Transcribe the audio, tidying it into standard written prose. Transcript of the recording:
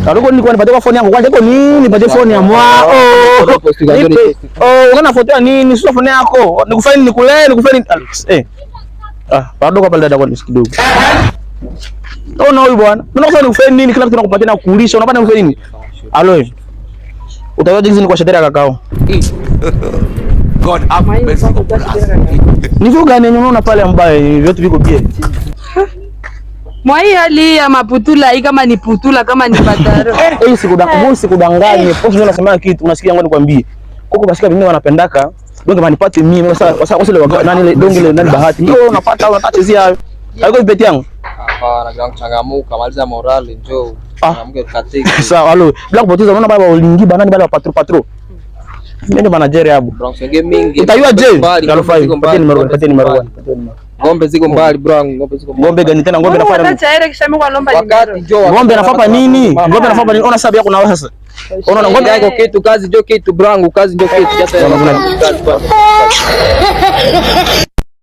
Aliko nilikuwa nipatie kwa phone yangu kwanza iko nini? Nipatie phone ya mwa. Oh. Nipe. Oh, unaona foto ya nini? Sio phone yako. Nikufanya nikulee, nikufanya eh. Ah, bado kwa pale dada kwa kidogo. Ona huyu bwana. Mimi nakusema nikufanye nini? Kila kitu nakupatia na kukulisha. Unapata nikufanye nini? Alo. Utajua jinsi ni kwa shetani kakao. God have mercy upon us. Ni vitu gani yenye unaona pale ambaye vyote viko bie? Mwa hii hali ya maputula hii kama ni putula kama ni pataro. Eh, sikudanganye, sikudanganye. Popo ndio nasema kitu, unasikia ngoja nikwambie. Koko basika vingine wanapendaka. Donge manipate mimi sasa sasa ile nani ile donge ile nani bahati. Ndio unapata unataka chezea hayo. Haiko vipeti yangu. Hapana, grand changamuka, maliza morale njoo. Ah. Changamuke katiki. Sawa, alo. Bila kupoteza unaona baba ulingi banani bale wa patro patro. Mimi ndio manager hapo. Bro, senge mingi. Utaiwa je? Mbali, Galo ng'ombe 5. ziko Patie mbali, numero, ng'ombe patie ziko numero mbali. 1. Patie numero. Ng'ombe ziko mbali bro, ng'ombe ziko mbali. Ng'ombe gani tena ng'ombe nafanya nini? Hata kisha mimi kwa lomba Wakati njoo. Ng'ombe nafapa nini? Ng'ombe nafapa nini? Ona sababu yako na wewe sasa. Ona ng'ombe yako kitu, kazi njoo kitu bro, kazi njoo kitu. Kazi bwana.